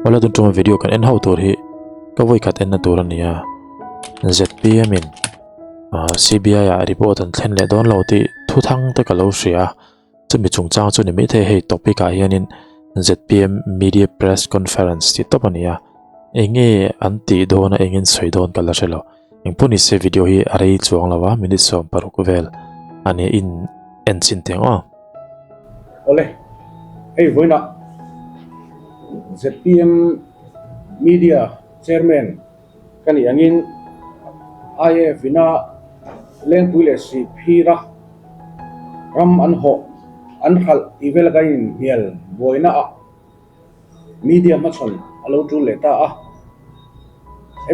Awle tun tuma video kan en ho tur hi ka vawi khat enna tur a ni a zpm in cbi ah report an thlen leh dawn lo tih thu thang te ka lo hria a chumi chungchang chu ni maithei hei topic ah hianin zpm media press conference tih tawp a ni a eng nge an tih dawn a engin sawi dawn ka la hre lo. Engpawh ni se video hi a rei chuang lo a, minute 16 vel a ni in en chin teh ang aw. Awle, hei vawiinah zpm Media Chairman ka nih angin IAF ina Lengpui leh Sihphira ram an hawh an hralh tih vel ka inhnial buaina ah Media hmachhawn a lo tul leh ta a.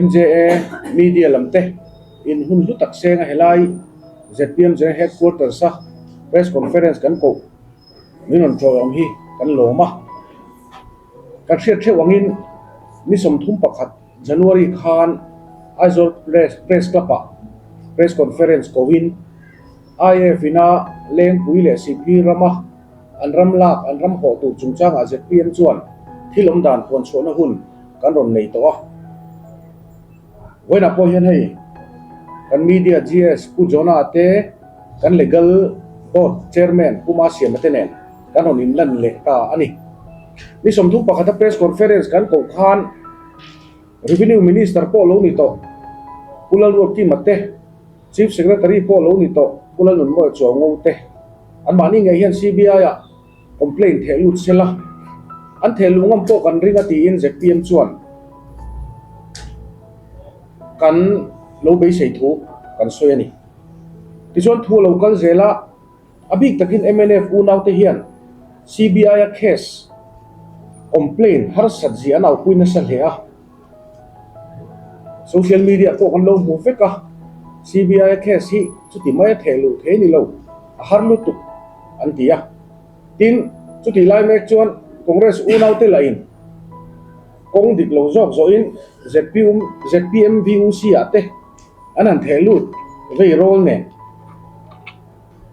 MJA Media lam te in hun hlu tak seng a helai zpm General Headquarters a Press Conference kan koh min rawn ṭawih awm hi kan lawm a. Kan hriat theuh angin ni 31 January khan Aizawl Press Club ah Press Conference kohin IAF ina Lengpui leh Sihphir rama An ram lak, an ram hawh tur chungchangah zpm chuan thil awm dan puan chhuahna hun kan rawn nei tawh a. Vawiinah pawh hian hei kan media GS Pu Jonah te, kan Legal Board Chairman Pu Masiama te nen kan rawn inlan leh ta a ni. Ni 31 a press conference kan koh khan Revenue Minister pawh lo ni tawh Pu Lalruatkima te, Chief Secretary pawh lo ni tawh Pu Lalnunmawia Chuango te anmahni ngei hian CBI-ah complaint theh lut se la, an theh luh ngam pawh kan ring a tiin zpm chuan kan lo beisei thu kan sawi a ni. Tichuan thu a lo kal zel a, a bik takin mnf unaute hian CBI-a case complaint harsat zia an aupui nasa hle a. Social media pawh kan lo hmu vek a, CBI case hi chuti mai a theh luh thei ni lo, a har lutuk an ti a. Tin, chutih lai mek chuan Congress unaute lahin kawng dik lo zawk zawhin zpm zpm VUC ah te an han theh lut vei rawl nen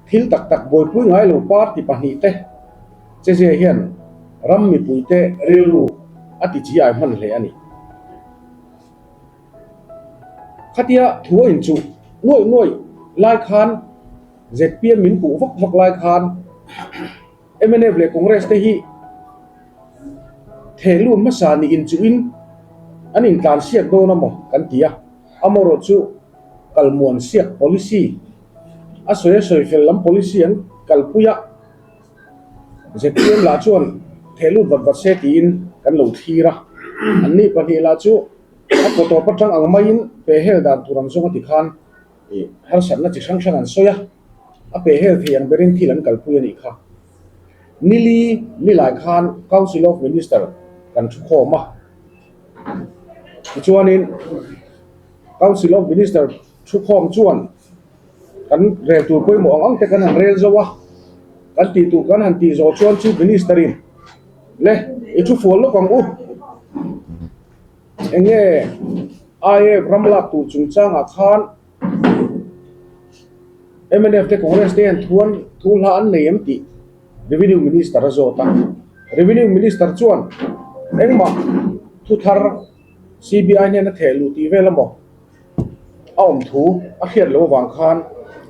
thil tak tak buaipui ngai lo party pahnih te Chezia hian ram mipuite rilru a ti chi ai hman hle a ni. Khatia thu a inchuh nuaih nuaih lai khan zpm min puh vak vak lai khan mnf leh Congress te hi thehlut hmasa nih inchuhin an intlan siak dawn a maw kan ti a, amaherawhchu chu kalmuan siak policy a sawi a sawi fel lam policy an kalpui a. Zpm lah chuan theh lut vat vat se tiin kan lo thlir a, an ni pahnih lah chu a kaw tawp atang ang maiin pehhel dan tur ang zawng a ti khan ih harsatna chi hrang hrang an sawi a, a pehhel thei ang berin thil an kalpui a nih kha. Nili nilai khan Council of Minister kan thu khawm a, tichuanin Council of Minister thu khawm chuan Kan rel tur pawimawh ang ang te kan han rel zo a, kan tih tur kan han tih zawh chuan Chief Minister in le i thu fual lawk ang u, eng nge IAF ram lak tur chungchangah khan mnf te Congress te hian thuan thu hla an nei em tih Revenue Minister a zawt a, Revenue Minister chuan engmah thu thar CBI hnena theh luh tih vel emaw a awm thu a hriat loh avang khan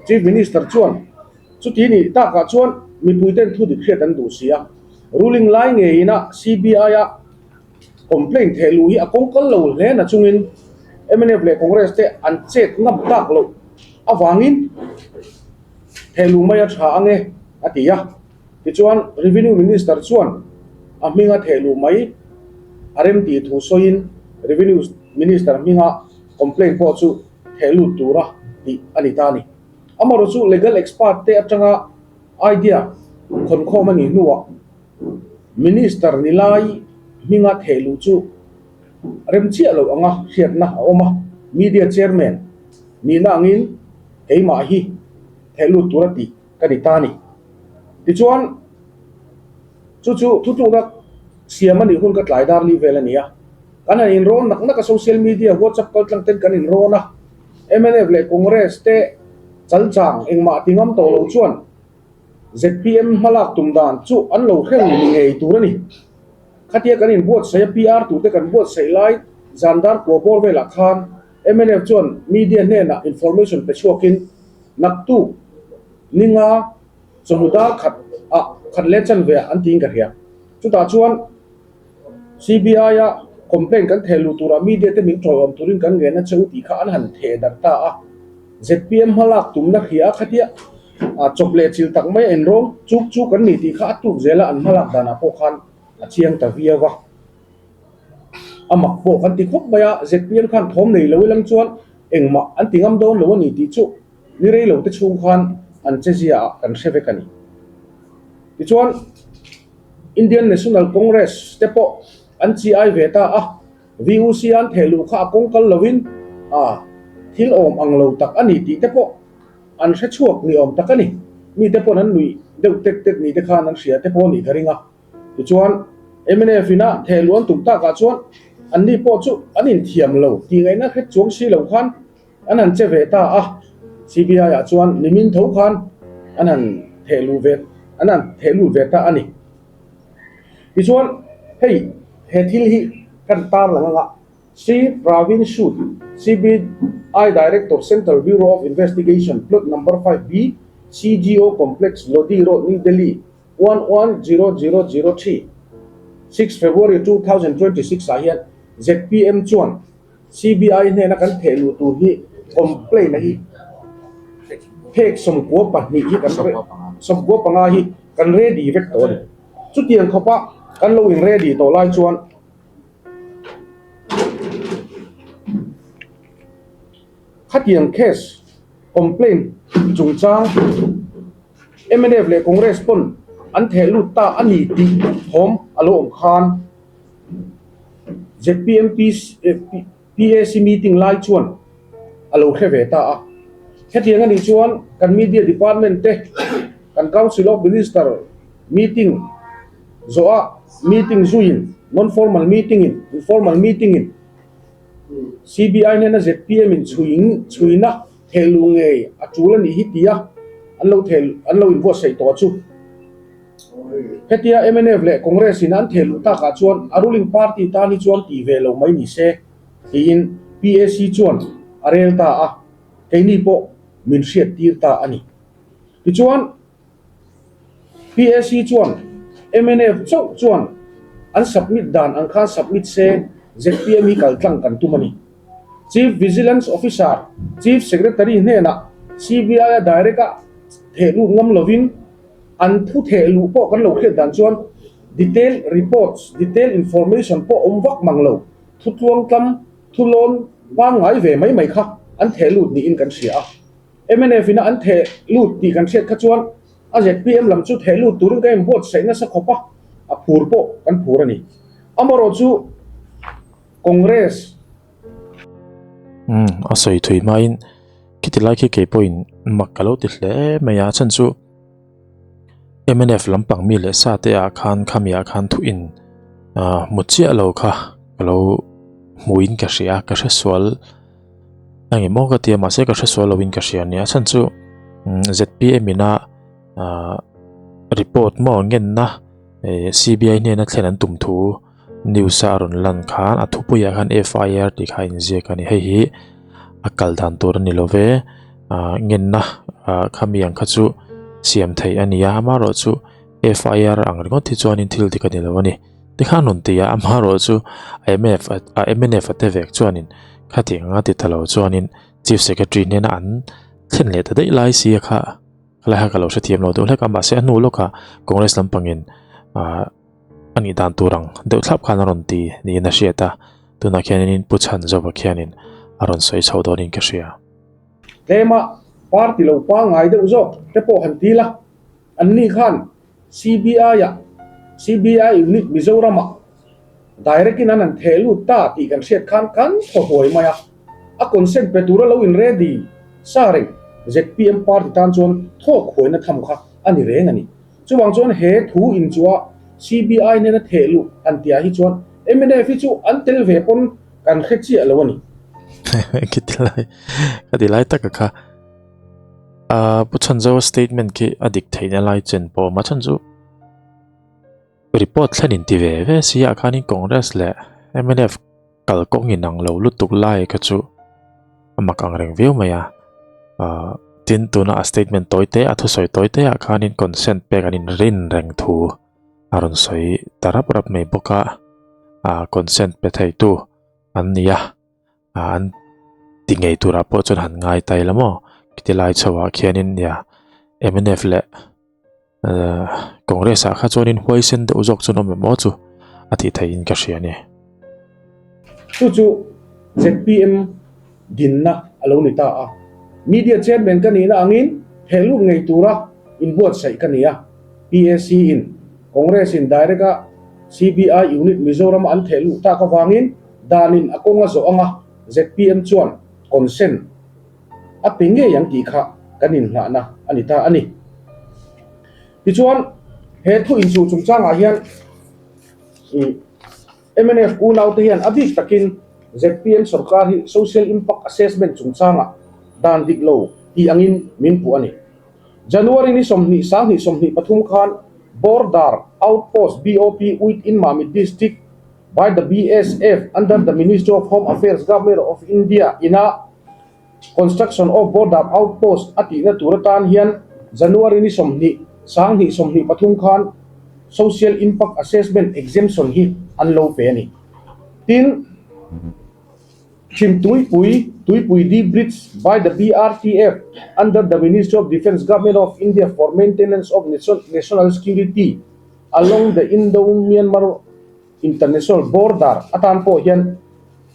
Chief Minister chuan chuti nih takah chuan mipuiten thu dik hriat an duh si a, ruling lai ngeiin a CBI a complaint theh luh hi a kawng kal lo hle na chungin mnf leh Congress te an chet ngam tak loh avangin theh luh mai a tha ange a ti a. Tichuan Revenue Minister chuan a hminga theh luh mai a rem tih thu sawiin Revenue Minister hminga complaint pawh chu theh lut tura tih a ni ta a ni. Amaherawhchu chu legal expert te atanga idea khawnkhawm a nih hnuah Minister ni lai hminga theh luh chu rem chiah loh anga hriatna a awm a, Media Chairman nihna angin keimah hi theh lut tura tih ka ni ta a ni. Tichuan, chu chu thutlukna siam a nih hun ka tlai dar li vel a ni a. Kan han inrawn nak nak a, social media, WhatsApp kaltlang ten kan inrawn a. Mnf leh Congress te chalchang engmah ti ngam tawh lo chuan zpm hmalak tum dan chu an lo hreng ni ngei tur a ni. Khatia kan inbuatsaih a PR turte kan buatsaih lai zan dar kua bawr velah khan mnf chuan media hnenah information pe chhuakin naktuk ninga chawhnu dar khat ah khat leh chanve ah an tiin ka hria. Chutah chuan CBI a complaint kan theh luh turah media te min tawiawm turin kan ngen a che u tih kha an han theh darh ta a. Zpm hmalak tumna hria a khatia chawp leh chil tak mai a inrawng chuk chuk an ni tih kha a tuk zela an hmalak danah pawh khan a chiang ta viau a. A mak pawh kan ti khawp mai a, zpm khan thawm nei lo ilang chuan engmah an ti ngam dawn lo a ni tih chu ni rei lo te chhung khan an che zia ah kan hre vek a ni. Tichuan Indian National Congress te pawh an chi ai ve ta a, VUC an theh luh kha a kawng kal lovin a thil awm ang lo tak a ni tih te pawh an hre chhuak ni awm tak a ni. Mite paw'n an nuih deuh tet tet ni te khan an hria te pawh a nih ka ring a. Tichuan mnf ina theh luh an tum takah chuan anni pawh chu an inthiam lo tih ngaihna hre chuang si lo khan An han che ve ta a, CBI ah chuan nimin tho khan an han theh luh ve an han theh lut ve ta a ni. Tichuan hei he thil hi kan tar lang anga Shri Pravin Sood, CBI Director, Central Bureau of Investigation, Plot Number 5B, CGO Complex, Lodi Road, New Delhi, 110003, 6 February 2026 ah hian zpm chuan CBI hnena kan theh luh tur hi complaint a hi phek 12 hi kan 95 hi kan ready vek tawh a ni. Chutiang khawpa kan lo in ready tawh lai chuan khatiang case complaint chungchang mnf leh Congress pawn an theh lut ta a ni tih thawm a lo awm khan. Zpm PAC meeting lai chuan a lo hre ve ta a. Hetiang a nih chuan kan media department te, kan Council of Minister meeting zawhah meeting zuiin, non-formal meeting in, informal meeting in CBI hnena zpm in chhuina thehluh ngei a tul a nih hi tia an lo an lo inbuatsaih tawh chu. Hetia mnf leh Congress in an theh luh takah chuan a ruling party tan hi chuan tih ve lo mai ni se tiin PAC chuan a rel ta a, keini pawh min hriat tir ta a ni. Tichuan PAC chuan mnf chauh chuan an submit dan ang khan submit se zpm hi kal tlang kan tum a ni. Chief Vigilance Officer, Chief Secretary hnenah CBI a direct a theh lut ngam lovin, An thu theh luh pawh kan lo hriat dan chuan detail reports, detail information pawh awm vak mang lo, thu tluangtlam, thu lawn pangngai ve mai mai kha an theh lut niin kan hria a. Mnf ina an theh lut tih kan hriat kha chuan a zpm lam chu theh lut turin ka inbuatsaih nasa khawp a, a phur pawh kan phur a ni. Amaherawhchu Congress. Umm, a sawi thui hmain khiti lai khi kei pawhin mak ka lo ti hle mai a, chhan chu mnf lampang mi leh sa te ah khan khami ah khan thu in ah hmu chiah lo kha ka lo hmuin ka hria ka hre sual a ngemaw ka tia mahse ka hre sual lovin ka hria ania chhan chu zpm ina ah report maw ngenna eh C_B_I hnena thlen an tum thu. News a rawn lan khan a thupuiah khan F_I_R tih kha a inziak a ni hei hi a kal dan tur a ni lo ve ah ngenna ah khami ang kha chu siam theih a ni a amaherawh chu F_I_R ang ringawt hi chuanin thil dik a ni lo a ni tikhan rawn ti a amaherawh chu a M_F a M_N_F a te vek chuanin khatiang anga ti ta lo chuanin Chief Secretary hnena an thlen leh ta daih lai si a kha khalai kha ka lo hrethiam lo deuh hlek a mahse a hnu lawkah Congress lampangin ah. A nih dan tur ang deuh thlap khan a rawn ti niin a hriat a, tunah khianin Pu Chhanzova khianin a rawn sawi chho dawnin ka hria. Tlema party lo pangngai deuh zawk te pawh han ti la, anni khan CBI ah CBI unit Mizoram ah direct in an han theh lut ta tih kan hriat khan kan thaw huai mai a, a consent pe tura lo in ready sa reng zpm party tan chuan thawk huaina tham kha a ni reng a ni. Chuvang chuan he thu in chu a CBI nena theh luh an tih ah hi chuan mnf hi chu an tel ve pawn kan hre chiah lo a ni. Khiti lai, khati lai taka kha Pu Chhanzoa statement khi a dik theihna lai chen pawh a awm a, chhan chu. Report thlen in ti ve ve si ah khanin Congress leh mnf kalkawng in ang lo lutuk lai kha chu a mak ang reng viau mai a. Ahh tin tuna a statement tawi te a thusawi tawi te ah khanin consent pek an inrin reng thu a rawn sawi ta rap rap mai bawk a. Ahh consent pe thei tu an ni a. Ah an ti ngei turah pawh chuan han ngai ta ila maw khiti lai chho ah khianin nia mnf leh ahh congress ah kha chuanin huaisen deuh zawk chuan awm em aw chu a tih theihin ka hria a ni. Chu chu zpm dinna a lo ni ta a, media chairman ka nihna angin thehlut ngei tura inbuatsaih ka ni a, PAC in Congress in direct a CBI unit Mizoram a an thehluh tak avangin Danin a kawng a zawh anga zpm chuan consent a pe ngei ang tih kha kan inngahna a ni ta a ni. Tichuan, he thu inchuh chungchangah hian mnf unaute hian a bik takin zpm sorkar hi social impact assessment chungchangah dan dik lo tih angin min puh a ni. January ni 20 sang hnih 23 khan Border Outpost, BOP, within Mamit District, By the BSF under the Ministry of Home Affairs Government of India ina Construction of Border Outpost a tihna tur atan hian January ni 20, 20 23 khan Social Impact Assessment Exemption hi an lo pe a ni. Tin, Chhim Tuipui, Tuipui D Bridge by the BRTF under the Ministry of Defence Government of India for Maintenance of National Security along the Indo-Myanmar International Border atan pawh hian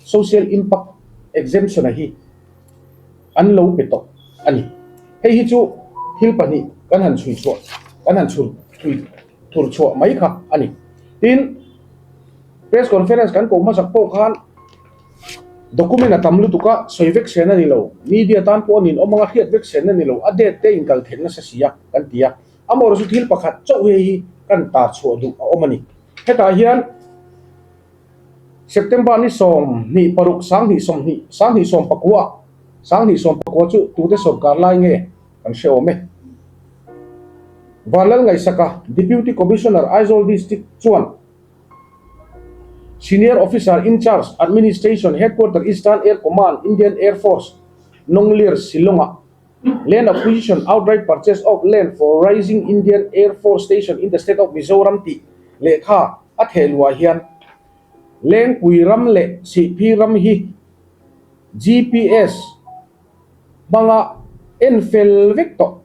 Social Impact Exemption-a hi an lo pe tawh a ni. Hei hi chu thil pahnih kan han chhui chhuah, kan han chhur thui thur chhuah mai kha a ni. Tin, Press Conference kan koh hmasak pawh khan document a tam lutuk a, sawi vek sen a ni lo, media tan pawh a nin awm anga hriat vek sen a ni lo, a date te inkal theih nasa si a kan ti a. Amaherawhchu chu thil pakhat chauh hei hi kan tar chhuah duh a awm a ni. Hetah hian September ni 26 20 2019 2019 chu tute sawrkar lai nge kan hre awm e. Vanlal Ngaihsaka, Deputy Commissioner, Aizawl District chuan Senior Officer in Charge, Administration, Headquarter, Eastern Air Command, Indian Air Force, Nonglir, Shillong-ah Land acquisition, outright purchase of land for raising Indian Air Force Station in the state of Mizoram tih lehkha a theh luah hian Lengpui ram leh Sihphi ram hi GPS hmanga en fel vek tawh,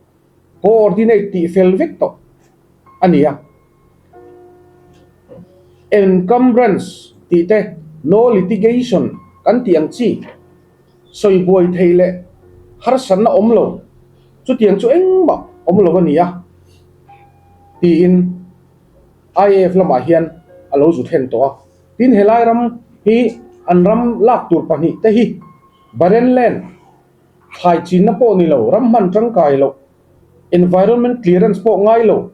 coordinate tih fel vek tawh a ni a. Encumbrance tih te, no litigation kan tih ang chi. Sawi buai thei leh harsatna awm lo, chutiang chu engmah awm lo a ni a, tiin IAF lamah hian a lo zu thlen tawh a. Tin, helai ram hi an ram lak tur pahnih te hi Barren Land, thlai chinna pawh ni lo, ram hman tangkai loh, environment clearance pawh ngai lo,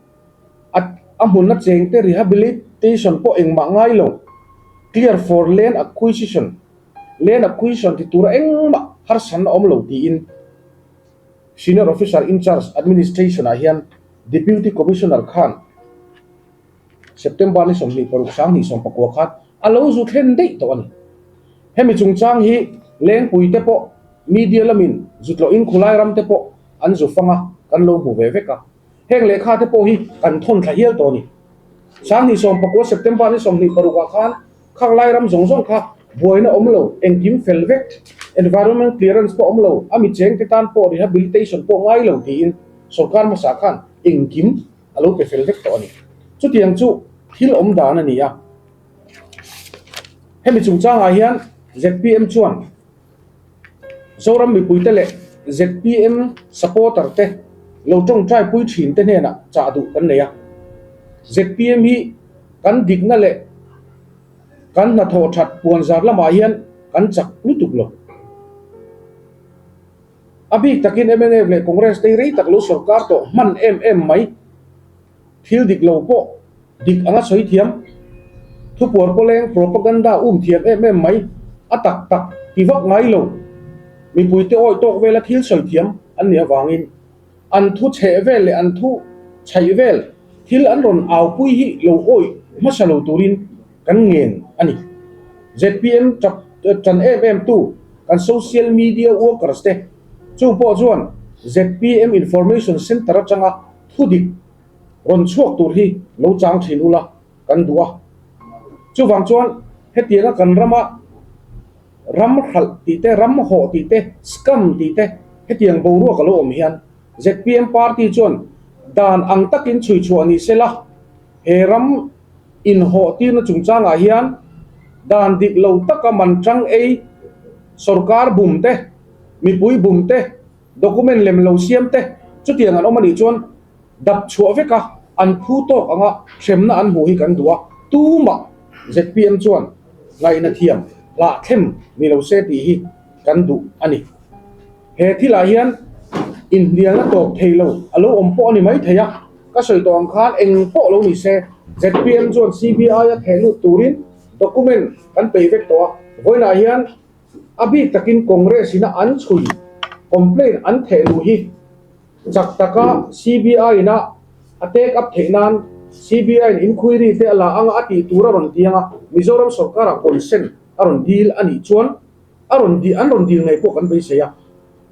a a hmunna chengte rehabilitation pawh engmah ngai lo, clear for land acquisition, Land acquisition ti tura engmah harsatna awm lo tiin Senior Officer in Charge Administration ah hian Deputy Commissioner khan September ni 26 2019 khan a lo zu thlen daih tawh a ni. Hemi chungchang hi Lengpui te pawh media lamin zu tlawhin khulai ram te pawh an zu fang a, kan lo hmu ve vek a. Heng lehkha te pawh hi kan thawn thla hial tawh a ni. 2019 September ni 26 ah khan Khang lai ram zawng zawng kha buaina awm lo, engkim fel vek, environment clearance pawh awm lo, a mi chengte tan pawh rehabilitation pawh ngai lo tiin sorkar hmasa khan engkim a lo pe fel vek tawh a ni. Chutiang chu thil awm dan a ni a. Hemi chungchangah hian zpm chuan Zoram mipuite leh zpm supporter te lo tawngtai pui thin te hnenah chah duh kan nei a. Zpm hi kan dikna leh kan hnathawh that puanzar lamah hian kan chak lutuk lo. A bik takin mnf leh Congress te hi rei tak lo sorkar tawh hman em em mai. Thil dik lo pawh dik anga sawi thiam, thupuar pawleng propaganda um thiam em em mai, a tak tak ti vak ngai lo. Mipuite awi tawk vela thil sawi thiam an nih avangin an thu chheh vel leh an thu chhaih vel thil an rawn aupui hi lo awi hmasa lo turin kan ngen a ni. Zpm tan em em tu kan social media workers te chung pawh chuan zpm information centre atanga thudik rawn chhuak tur hi lo chang thin ula kan duh a. Chuvang chuan hetianga kan rama ram hralh tih te, ram hawh tih te, scam tih te hetiang boruak a lo awm hian zpm party chuan dan ang takin chhui chhuah ni sela he ram inhawh tirna chungchangah hian dan dik lo taka man tang ei sorkar bum te, mipui bum te, document lem lo siam te chutiang an awm a nih chuan dap chhuah veka an phu tawk anga hremna an hmuh hi kan duh a, tumah zpm chuan ngaihna thiam hlah thlem ni lo se tih hi kan duh a ni. He thilah hian inhnialna tawp thei lo a lo awm pawh a ni mai thei a, ka sawi tawh ang khan eng pawh lo ni se zpm chuan CBI a theh lut turin document kan peih vek tawh a, vawiinah hian a bik takin Congress ina an chhui complaint an theh luh hi chak taka CBI ina a take up theih nan CBI in inquiry te a la anga a tih tur a rawn ti anga Mizoram sorkar ah consent a rawn dil a nih chuan a rawn dil an rawn dil ngei pawh kan beisei a.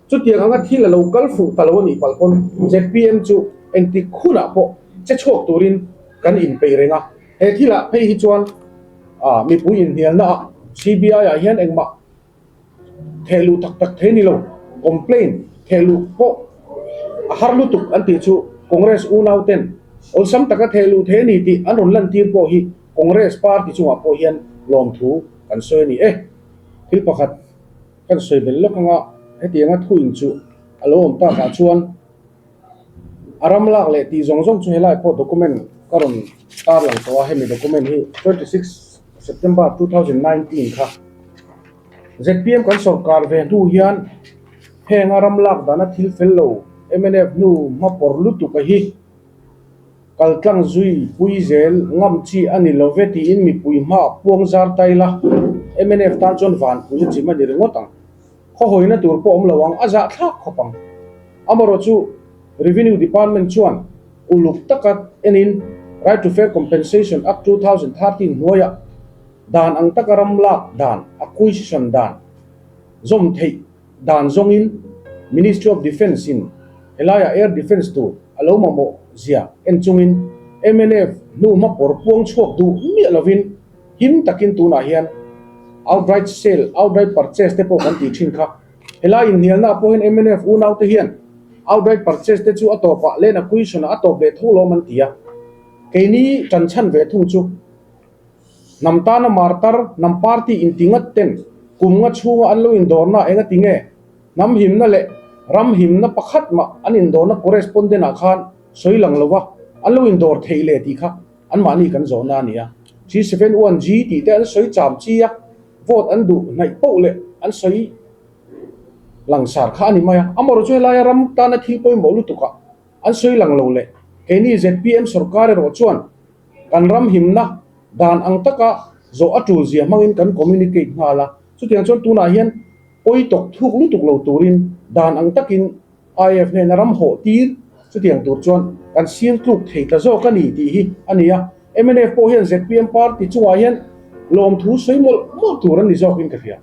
Chutiang anga thil a lo kal fuh ta lo a nih palh pawn zpm chu engtik hunah pawh che chhuak turin kan inpeih reng a. He thilah phei hi chuan mipui inhnialna ah CBI ah hian engmah theh luh tak tak thei ni lo, complaint theh luh pawh a har lutuk an tih chu Congress unau ten awlsam taka theh luh thei a ni tih an rawn lantir pawh hi Congress party chungah pawh hian lawmthu kan sawi a ni e. Thil pakhat kan sawi belh lawk anga hetianga thuin chu a lo awm takah chuan a ram lak leh tih zawng zawng chu helai pawh document ka rawn tarlang tawh a, hemi document hi 26 September 2019 kha zpm kan sawrkar ve hnu hian henga ram lak dana thil fel lo mnf hnu hma pawr lutuk a hi Kaltlang zui pui zel ngam chi a ni lo ve tiin mipui hma puang zar tai la, mnf tan chuan vanpui a chim a ni ringawt ang. Khawhawina tur pawh awm lo ang, a zah thlak khawp ang. Amarawh chu Revenue Department chuan uluk taka enin Right to Fair Compensation Act 2013 hnuaiah dan ang taka ram lak dan, acquisition dan, zawm theih Dan zawngin Ministry of Defence in helaiah Air Defence tur a lo mamawh zia en chungin mnf hnu hma pawr puang chhuak duh miah lovin him takin tunah hian outright sale, outright purchase te pawh kan tih thin kha. Helai inhnialna ah pawh hian mnf unaute hian outright purchase te chu a tawpah land acquisition ah a tawp leh tho lawm an ti a. Keini tan chhan ve thung chu. Hnam tana martar, hnam party inti ngat ten kum nga chhunga an lo indawrna eng a ti nge? Hnam himna leh ram himna pakhat mah an indawrna correspondent ah khan sawi lang lova an lo indawr theih leh tih kha anmahni kan zawhna a ni a. G71G tih te an sawi cham chi a, vote an duh hnaih poh leh an sawi langsar kha a ni mai a. Amaherawhchu chu helaia ram tana thil pawimawh lutuk ah an sawi lang lo leh keini zpm sorkar erawh chuan Kan ram himna dan ang taka zawh a tul zia hmangin kan communicate nghal a, chutiang chuan tunah hian pawi tawk thuk lutuk lo turin dan ang takin IF hnena ram hawh tir chutiang tur chuan kan sir tluk thei ta zawk a ni tih hi a ni a. Mnf pawh hian zpm party chungah hian lawmthu sawi mawlh mawlh tur an ni zawkin ka hria.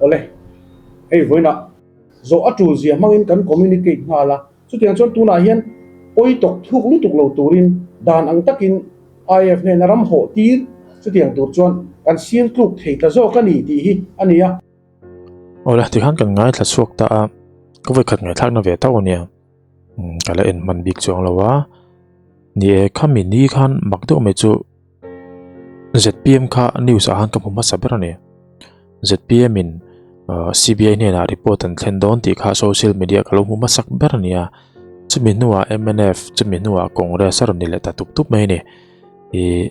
Awle, hei vawiinah zawh a tul zia hmangin kan communicate nghal a, chutiang chuan tunah hian pawi tawk thuk lutuk lo turin dan ang takin IF hnena ram hawh tir chutiang tur chuan kan sir tluk thei ta zawk a ni tih hi a ni a. Awle, tikhan kan ngaithla chhuak ta a, ka vawikhat ngaihthlakna ve tauh a nia. Ka la en hman bik chuang lo a, ni e khami ni khan mak deuh mai chu zpm kha news ah khan ka hmu hmasa ber a ni zpm in cbi hnenah report an thlen dawn tih kha social media ka lo hmu hmasak ber a ni a chumi hnuah mnf chumi hnuah congress a rawn ni leh ta tup tup mai a ni ih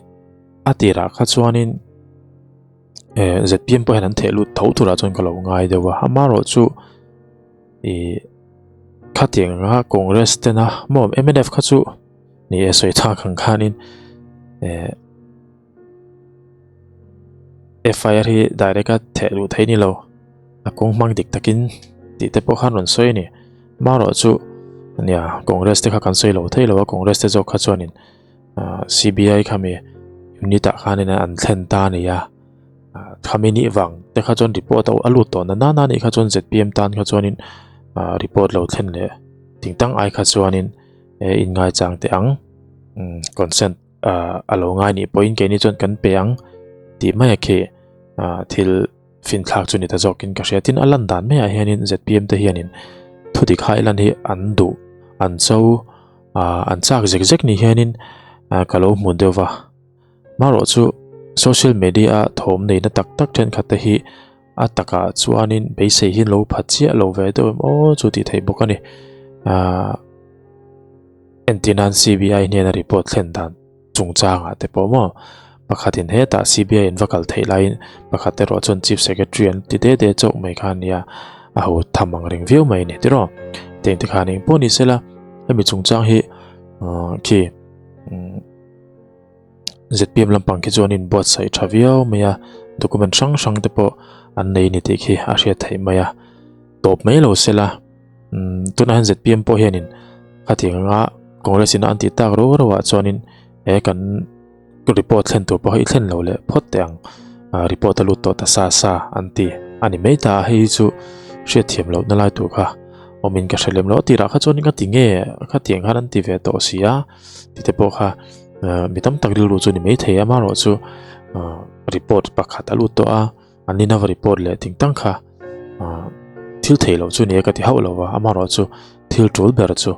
a tirah kha chuanin zpm pawh hian an theh lut tho turah chuan ka lo ngai deuh a amaherawhchu. Ih khatiang anga Congress tena maw mnf kha chu ni e sawi tha khan khanin eh FIR hi direct a theh luh theih ni lo a kawng hmang dik takin tih te pawh khan rawn sawi a ni marawh chu. Nia, Congress te kha kan sawi lo thei lo a, Congress te zawk kha chuanin CBI kha mi unit ah khanin an thlen ta a ni a. Khami nih vang te kha chuan report a lut tawh na nana nih kha chuan ZPM tan kha chuanin report lo thlen leh tingtang ai kha chuanin inngaichang teh ang consent a lo ngai nih pawhin keini chuan kan pe ang tih mai a khi thil finthlak chu ni ta zawkin ka hria. Tin, a lan dan maiah hianin ZPM te hianin thudik hai lan hi an duh, an cho, an chak zek zek ni hianin ka lo hmu deuh va. Marawh chu social media a thawm neihna tak tak thenkhat te hi a takah chuanin beisei hi lo pha chiah lo ve deuh em aw chu tih theih bawk a ni. Ahh entirnan CBI hnena report thlen dan chungchangah te pawh maw pakhatin hetah CBI in va kal theih laiin pakhat erawh chuan Chief Secretary an ti de de chauh mai kha a nia a ho tham ang reng viau mai a ni tiraw. Teng te khan engpawh ni sela hemi chungchang hi ahh khi umm. ZPM lampang khi chuan in buatsaih tha viau mai a, document hrang hrang te pawh an nei ni tih khi a hriat theih mai a, tawp mai lo sela umm tunah hian ZPM pawh hianin khatiang anga Congress in a an tih tak ro ro ah chuanin he kan report thlen tur pawh hi i thlen lo leh phawt teh ang ah report a lut tawh ta sa sa an ti a ni mai ta a, hei hi chu hriatthiam loh na lai tur kha awmin ka hre lem lo a tirah kha chuanin ka ti nge khatiang khan an ti ve tawh si a. Tih te pawh kha mi tam tak rilru chu ni mai thei a amaherawhchu report pakhat a lut tawh a an ni nava report leh ting tang kha thil theih loh chu ni e ka ti hauh lo va amaherawhchu thil tul ber chu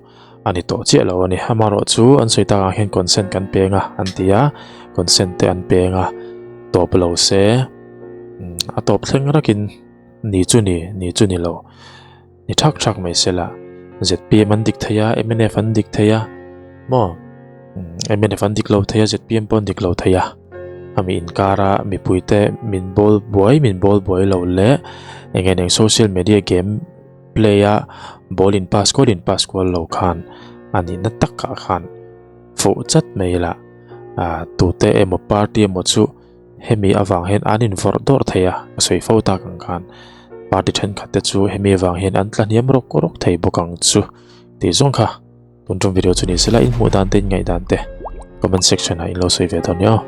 a ni tawh chiah lo a ni amaherawhchu an sawi takah hian consent kan peng a an ti a consent te an peng a tawp lo se a tawp thleng rakin ni chu ni ni chu ni lo. Ni thak thak mai sela, zpm an dik thei a, mnf an dik thei a, maw? Mnf an dik lo thei a, zpm pawh an dik lo thei a. Ami inkara mipuite min bawl buai, min bawl buai lo leh eng eng social media game play a ball in pass kual in pass kual lo khan a nihna takah khan fuh chat mai la, tute emaw party emaw chu Hemi avang hian an invawrh dawrh thei a, ka sawi fo tak ang khan party thenkhat te chu hemi avang hian an tla hniam rawk rawk thei bawk ang chu tih zawng kha tun tum video chu ni sela in hmuh dan te in ngaih dan te comment section ah in lo sawi ve dawn nia aw.